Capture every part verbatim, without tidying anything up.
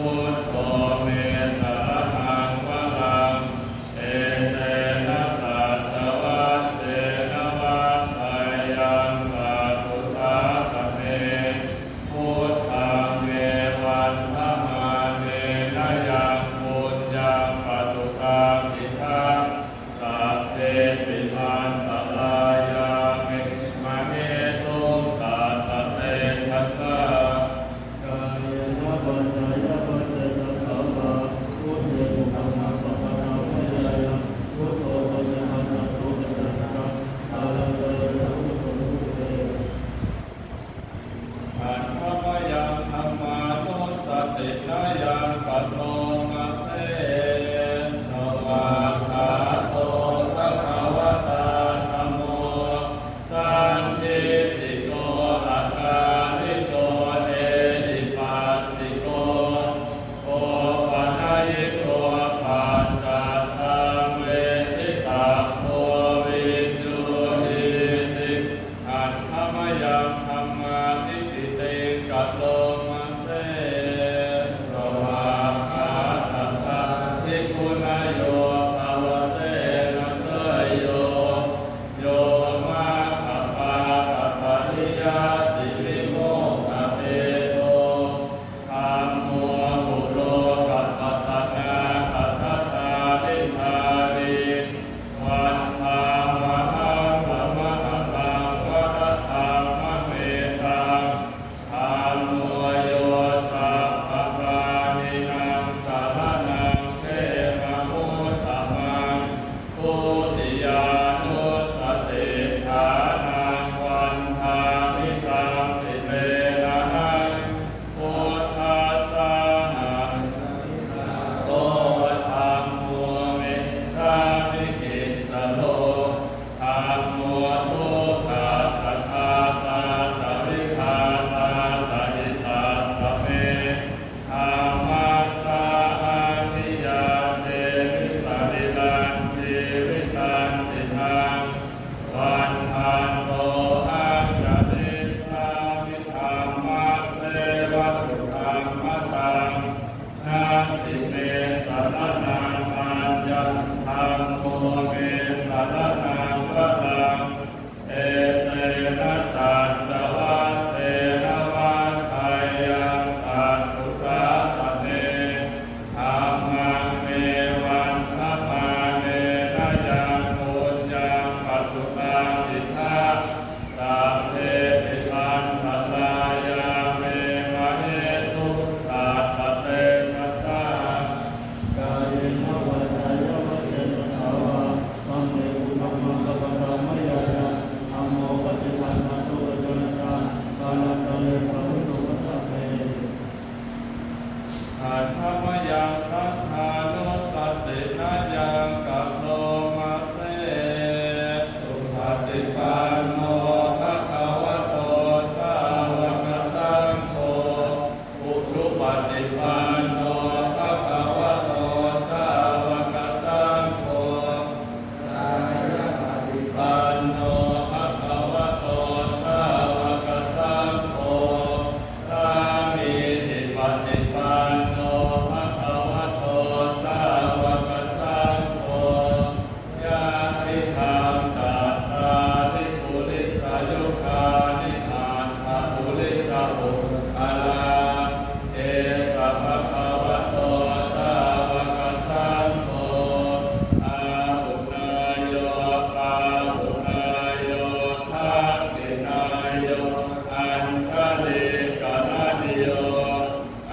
Buddho me saraṇaṃ varaṃ, etena saccavajjena vaḍḍheyyaṃ satthu sāsane. Buddhaṃ me vandamānena yaṃ puññaṃ pasutaṃ idha, sabbepi antarāyā me māhesuṃ tassa tejasā. Kāyena vācāya va cetasā vā, buddhe kukammaṃ pakataṃ mayā yaṃ, buddho paccekaggato accayantaṃ, kālantare saṃvarituṃ va buddhe. Handa mayaṃ dhammānussatinayaṃ paṭhamase. Svākkhāto bhagavatā dhammo, sandiṭṭhiko akāliko ehipassiko, opanayiko paccattaṃ veditabbo viññūhīti. Handa mayaṃ dhammābhigītiṃ karoma se. Svākkhātatādiguṇayogavasena seyyo, yo maggapākapariyattivimokkhabhedo, dhammo kulokapatanā pattadhāridhārī, vandāmahaṃ tamaharaṃ varadhammametaṃ. Dhammo yo sabbapāṇīnaṃ saraṇaṃ khemamuttamaṃ, dutiyānussatiṭṭhānaṃ vandāmi taṃ sirenahaṃ. Buddhassāhasmi dāso, dhammo me sāmikissaro, dhammo dukkhassa ghātā ca vidhātā ca hitassa me. Dhammassāhaṃ niyyādemi sarīrañca jīvitañcidaṃ, vandantohaṃ carissāmi dhammasseva sudhammataṃ. Natthi me saraṇaṃ aññaṃ, dhammo me saraṇaṃ varaṃ, etena saccavajjena vaḍḍheyyaṃ satthu sāsane. Dhammaṃ me vandamānena yaṃ puññaṃ pasutaṃ idha, sabbepi antarāyā me māhesuṃ tassa tejasā. Kāyena vācāya va cetasā vā, dhamme kukammaṃ pakataṃ mayā yaṃ, dhammo paccekaggato accayantaṃ, kālantare saṃvarituṃ va sabbe. Handa mayaṃ saṅghānussatinayaṃ karoma se. Supaṭipanno bhagavato sāvakasaṅgho, ujupaṭipanno bhagavato sāvakasaṅgho, ñāyapaṭipanno bhagavato sāvakasaṅgho, sāmīcipaṭipanno bhagavato sāvakasaṅgho, yadidaṃ cattāri purisayugāni aṭṭha purisapuggalā, esa bhagavato sāvakasaṅgho, āhuneyyo pāhuneyyo dakkhiṇeyyo añjalikaraṇīyo,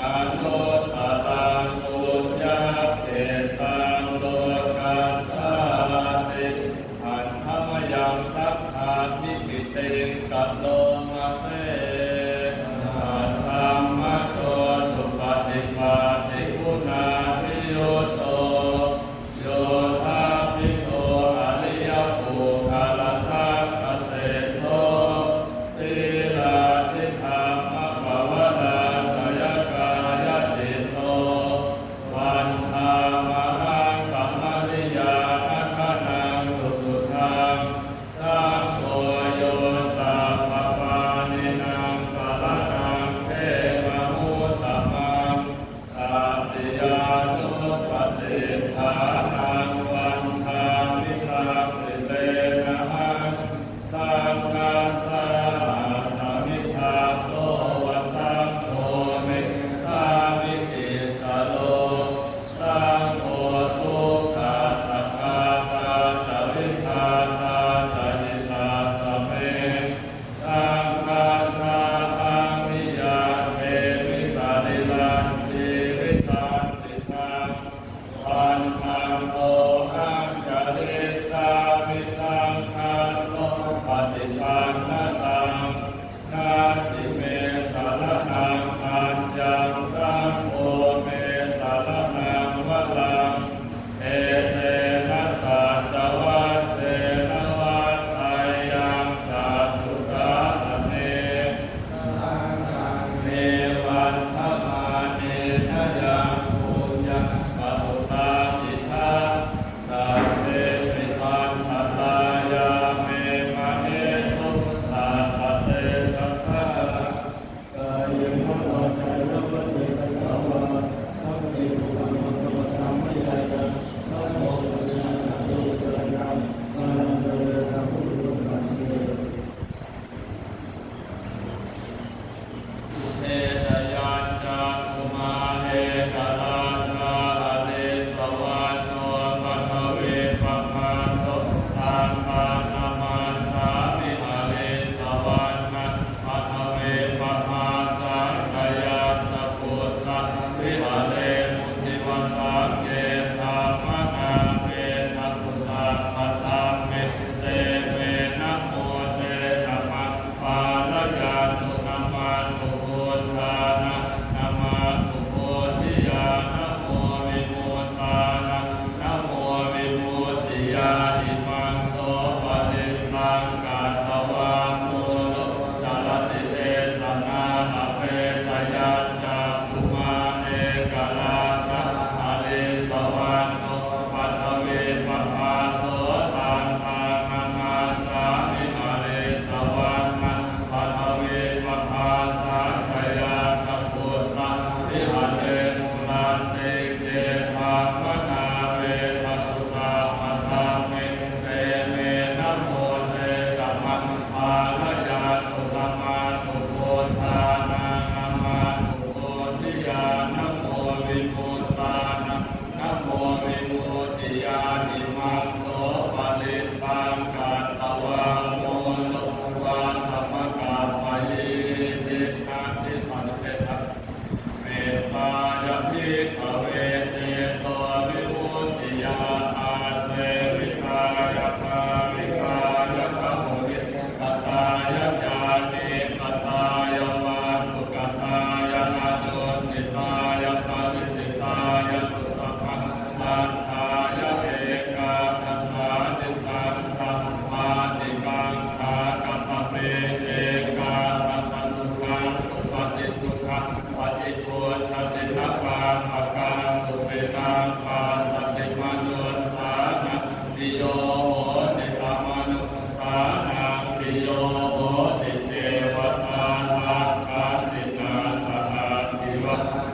aṃ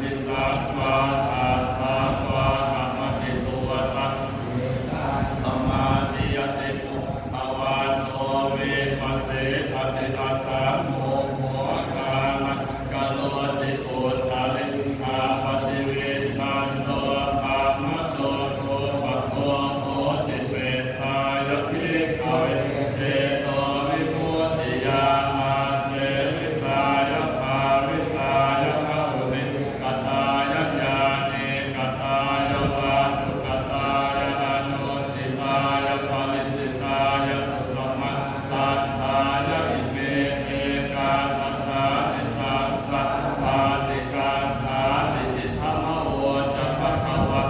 Saṅghā saddhaṃ vāham atitu vata, sammāniyati bhagavanto vipasīdati asammūḷho, kālaṃ karoti uttariṃ appaṭivijjhanto dhammato kubbhako hoti. Mettāya bhikkhave cetovimuttiyā āsevitāya bhāvitāya bahulīkatāya yānīkatāya vatthukatāya anuṭṭhitāya paricitāya susamāraddhāya ime ekaddasānisaṃsā pāṭikaṅkhāti. Idamavoca bhagavā.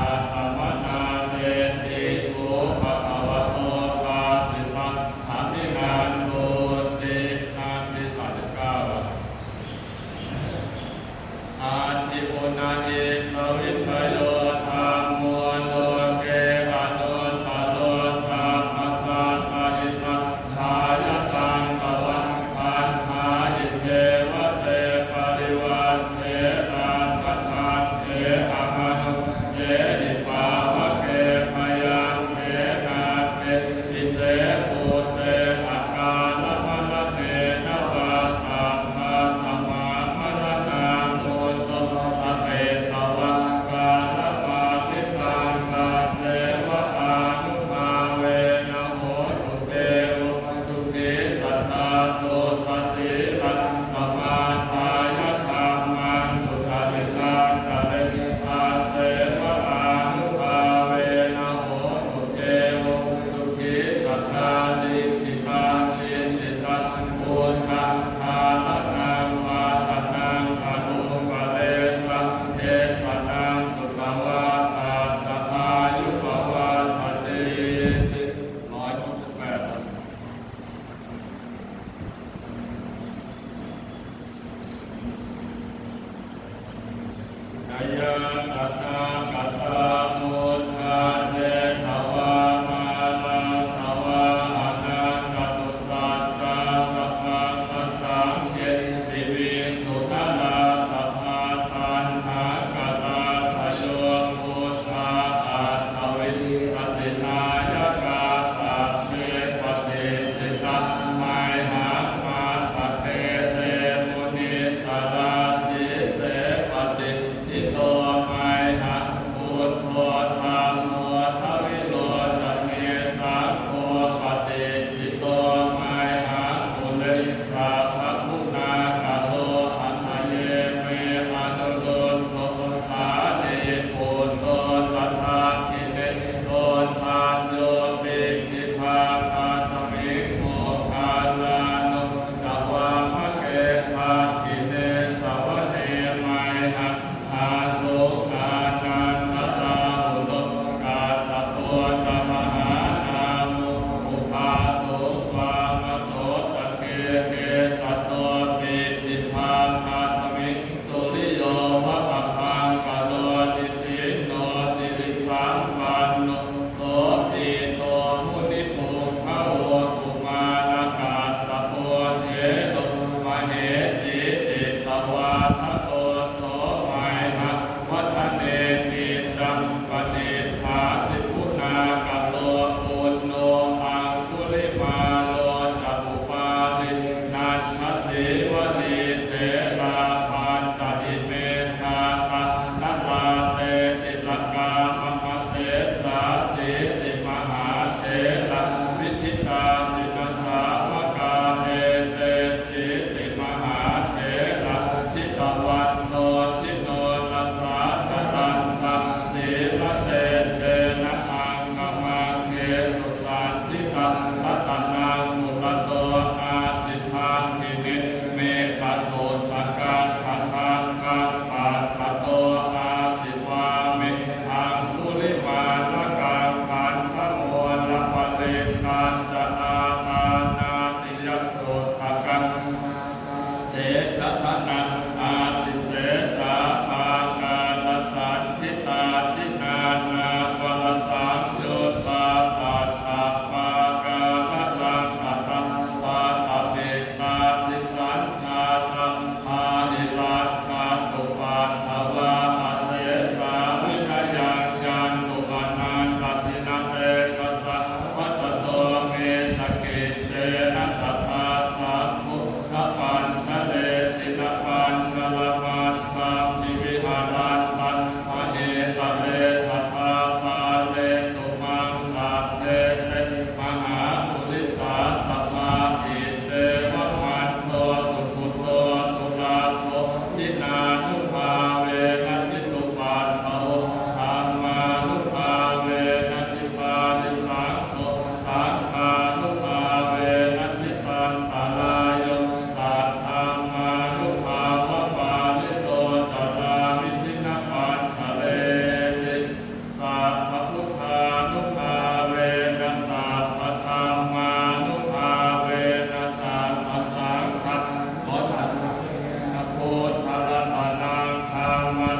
Attamanā te bhikkhū bhagavato bhāsitaṃ abhinandunti. หน้าที่สามสิบเก้า Atthi uṇhissa vijayo dhammo loke anuttaro sabbasattahitatthāya taṃ tvaṃ gaṇhāhi devate parivajjena saddhammehi amanussāhi pāvake byagghe nāthe vise bhūte akālamaraṇena vā sabbasmā maraṇā mutto pāpetvā kālamāritaṃ tasseva ānubhāvena hotu devo sukhī sadā. Suddhasīlaṃ samādāya dhammaṃ sucaritaṃ care tasseva ānubhāvena hotu devo sukhī sadā. Diṭṭhitaṃ cintitaṃ pūjaṃ dhāraṇaṃ vācanaṃ anupadesaṃ desanaṃ sutvā tassa āyu pavaḍḍhatīti. ร้อยหกสิบแปด Jayāsanāgatā buddhā jetvā māraṃ savāhanaṃ catusaccāsabhaṃ rasaṃ ye piviṃsu narāsabhā. Taṇhaṅkarādayo buddhā aṭṭhavīsati nāyakā sabbe patiṭṭhitā mayhaṃ matthake te munissarā. Sīse patiṭṭhito mayhaṃ buddho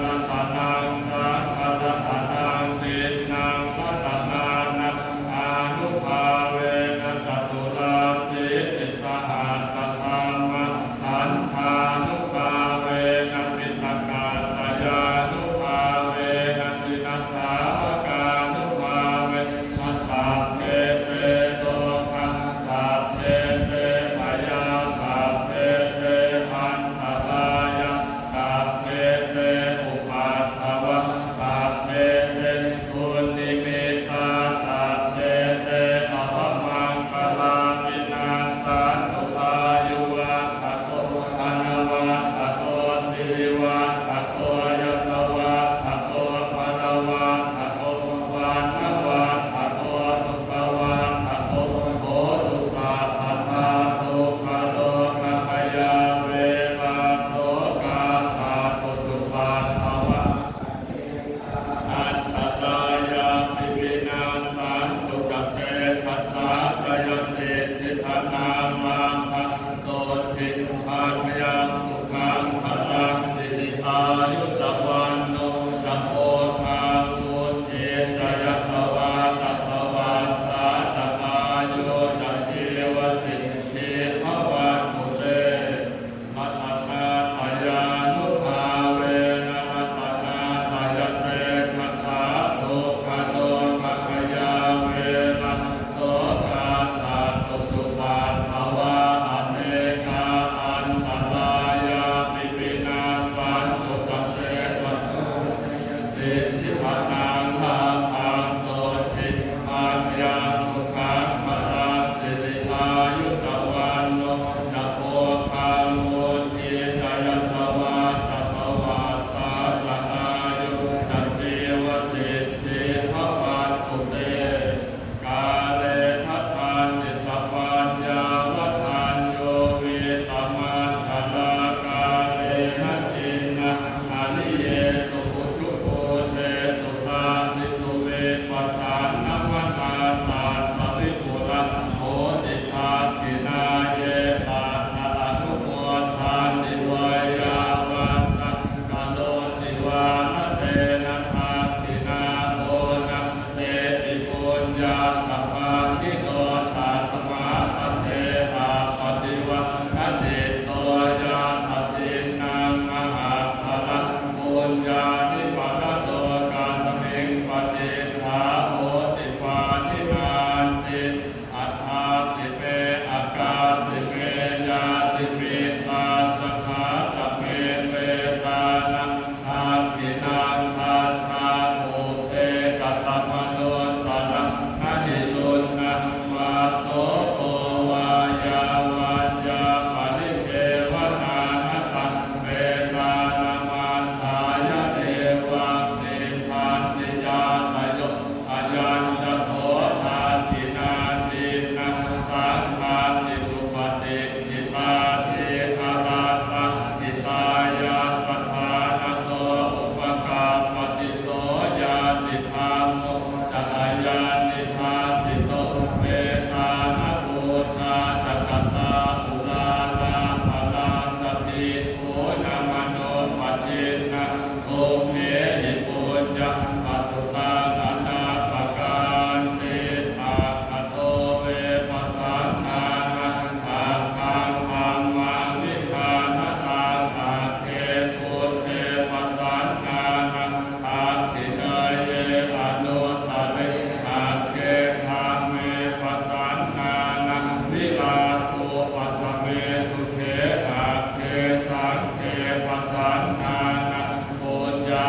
ratanaṃ saṅgharatanaṃ tiṇṇaṃ ratanānaṃ ānubhāvena caturāsītisahassadhammakkhandhānubhāvena piṭakattayānubhāvena jinasāvakānubhāvena sabbe te rogā sabbe te bhayā sabbe te antarāyā sabbe te upaddavā sabbe te dunnimittā sabbe te avamaṅgalā vinassantu. Āyuvaḍḍhako dhanavaḍḍhako sirivaḍḍhako yasavaḍḍhako balavaḍḍhako vaṇṇavaḍḍhako sukhavaḍḍhako hotu sabbadā. Dukkharogabhayā verā sokā sattu cupaddavā antarāyāpi vinassantu ca tejasā. Jayasiddhi dhanaṃ lābhaṃ sotthi bhāgyaṃ sukhaṃ balaṃ siri āyu ca vaṇṇo ca bhogaṃ vuḍḍhī ca yasavā ca savassā ca āyu ca jīvasiddhī bhavantu te. Ratanattayānubhāvena ratanattayatejasā dukkharogabhayā verā sokā sattu cupaddavā anekā antarāyāpi vinassantu ca tejasā. Jayasiddhi dhanaṃ lābhaṃ sotthi bhāgyaṃ sukhaṃ balaṃ siri āyu ca vaṇṇo ca bhogaṃ vuḍḍhī ca yasavā ca savassā ca āyu ca jīvasiddhī bhavantu te. Kāle dadanti sapaññā vadaññū vītamajjhā kālena dinnaṃ ariyesu ujubhūtesu tādisu vippasannamanā tassa vipulā hoti dakkhiṇā. Ye tattha anumodhanti veyyāvaccaṃ karonti vā na tena dakkhiṇā onā tepi puññassa bhāgino. Tasmā dade appaṭivatacitto yattha dinnaṃ mahapphalaṃ puññāni paralokasmiṃ patiṭṭhā hoti pāṇinanti. Adāsi me akāsi me ñātimittā sakhā ca me petānaṃ dakkhiṇaṃ dajjā pubbe katamanussaraṃ. Na hi ruṇṇaṃ vā soko vā yā vaññā paridevanā na taṃ petānamatthāya evaṃ tiṭṭhanti ñātayo. Ayañca kho dakkhiṇā dinnaṃ saṅghanti supati ṭṭhitā dīgharattaṃ hitāyassa ṭhānaso upakappati. So ñātidhammo ca ayaṃ nidassito petāna pūjā ca katā uḷārā balañca bhikkhūnamanuppadinnaṃ tumhehi puññaṃ pasutaṃ anappakanti. Aggato ve pasannānaṃ aggaṃ dhammaṃ vijānataṃ agge buddhe pasannānaṃ dakkhiṇeyye anuttare agge dhamme pasannānaṃ virāgūpasame sukhe agge saṅghe pasannānaṃ puññā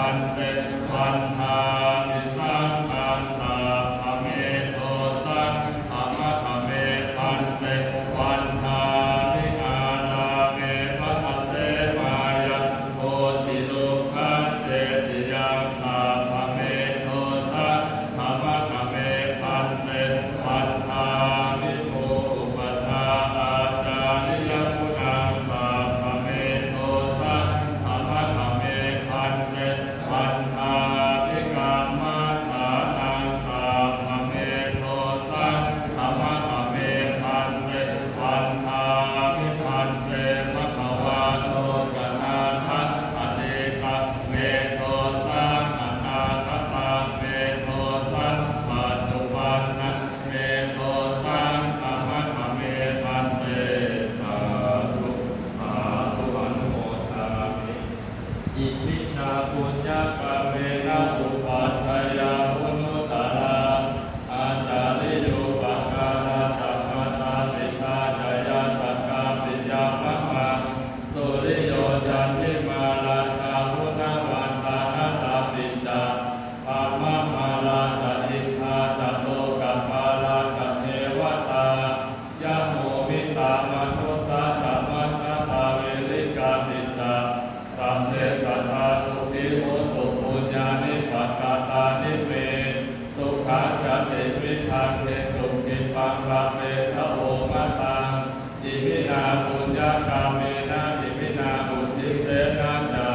bhante, vandāmi saṅghaṃ sabbaṃ me dosaṃ khamatha me bhante, vandāmi ārāme bhāvasemāya bodhirukkhaṃ cetiyaṃ sabbaṃ me dosaṃ khamatha me bhante, vandāmi guru upajjhāyācariyaguṇaṃ sabbaṃ me dosaṃ khamatha me bhante, vandāmi kammaṭṭhānaṃ sabbaṃ me dosaṃ khamatha me bhante, vandāmi bhante bhagavā lokanatham atītaṃ me dosaṃ anāgataṃ me dosaṃ paccuppannaṃ me dosaṃ khamatha me bhante. Sādhu, sādhu, anumodāmi. Iminā puññakammena upajjhāyā guṇuttarā ācariyūpakārā ca mātā pitā ca ñātakā piyā mamaṃ, suriyo candimā rājā guṇavantā narāpi ca, brahmamārā ca indā ca lokapālā ca devatā, yamo mittā manussā ca majjhattā verikāpi ca, sabbe sattā sukhī hontu puññāni pakatāni me, sukhañca tividhaṃ dentu khippaṃ pāpetha vomataṃ. Iminā puññakammena iminā uddisena ca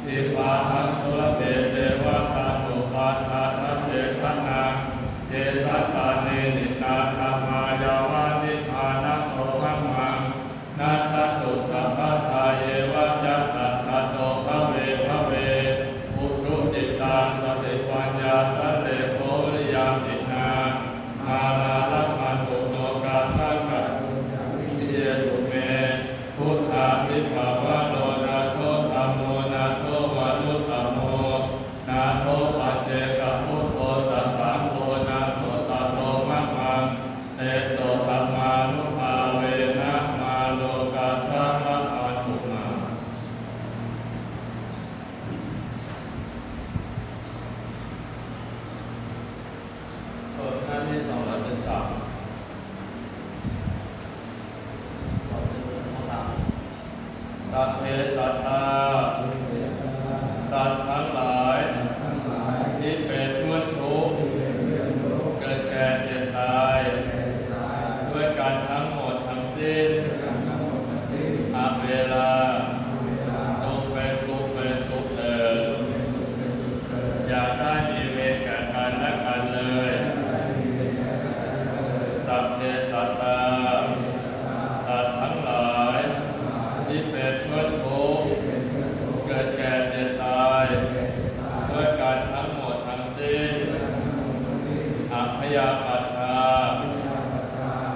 khippāhaṃ sulabhe ceva taṇhupādānachedanaṃ, ye santāne hīnā dhammā yāva nibbānato mamaṃ, nassantu sabbadā yeva yattha jāto bhave bhave. Ujucittaṃ satipaññā sallekho viriyamhinā, mārā labhantu nokāsaṃ kātuñca viriyesu me. Buddhādhipavaro nātho dhammo nātho varuttamo, nātho paccekabuddho ca saṅgho nāthottaro mamaṃ, tesottamānubhāvena mārokāsaṃ labhantu mā. หน้าที่สองร้อยเจ็ดสิบสาม Sabbe sattā สัตว์ทั้งหลาย ที่เป็นเพื่อนทุกข์ เกิดแก่เจ็บตาย ด้วยกันทั้งหมดทั้งสิ้น averā จงเป็นสุขเป็นสุขเถิด อย่าได้มีเวรแก่กันและกันเลย Sabbe sattā สัตว์ทั้งหลาย ที่เป็นเพื่อนทุกข์ เกิดแก่เจ็บตาย ด้วยกันทั้งหมดทั้งสิ้น abyāpajjhā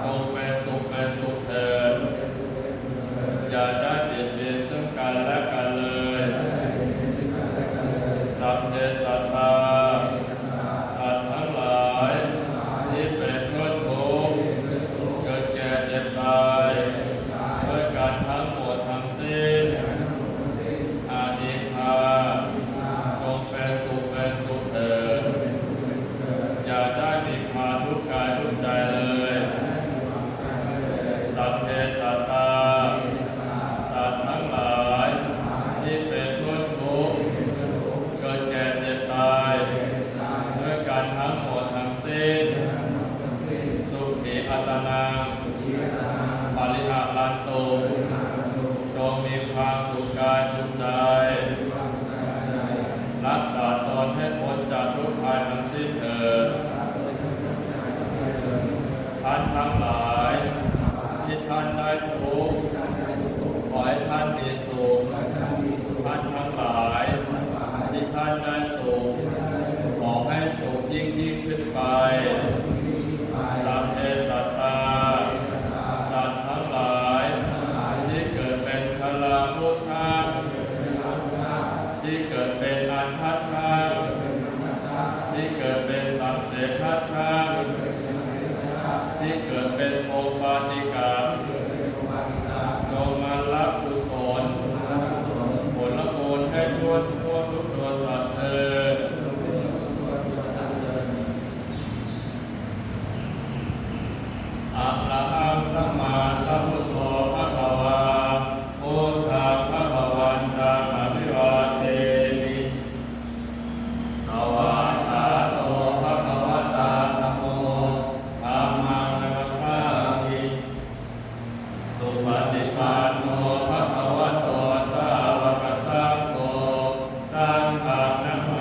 จงเป็นสุขเป็นสุขเถิด อย่าได้เบียดเบียนซึ่งกันและกันเลย Sabbe sattā สัตว์ทั้งหลาย ที่เป็นเพื่อนทุกข์ เกิดแก่เจ็บตาย ด้วยกันทั้งหมดทั้งสิ้น Anīghā จงเป็นสุขเป็นสุขเถิด อย่าได้มีความทุกข์กายทุกข์ใจเลย Sabbe sattā สัตว์ทั้งหลาย ที่เป็นเพื่อนทุกข์ เกิดแก่เจ็บตาย ด้วยกันทั้งหมดทั้งสิ้น Sukhī attānaṃ pariharantu จงมีความสุขกายสุขใจ รักษาตนให้พ้นจากทุกข์ภัยทั้งสิ้นเถิด ท่านทั้งหลาย ที่ท่านได้ทุกข์ ขอให้ท่านมีสุข ท่านทั้งหลาย ที่ท่านได้สุข ขอให้สุขยิ่งๆ ขึ้นไป Sabbe sattā สัตว์ทั้งหลาย ที่เกิดเป็นชราพุชชะ ที่เกิดเป็นอัณฑชะ ที่เกิดเป็นสังเสทชะ ที่เกิดเป็นโอปาติกะ จงมารับกุศล ผลบุญให้ถ้วนทั่วทุกตัวสัตว์เท Namo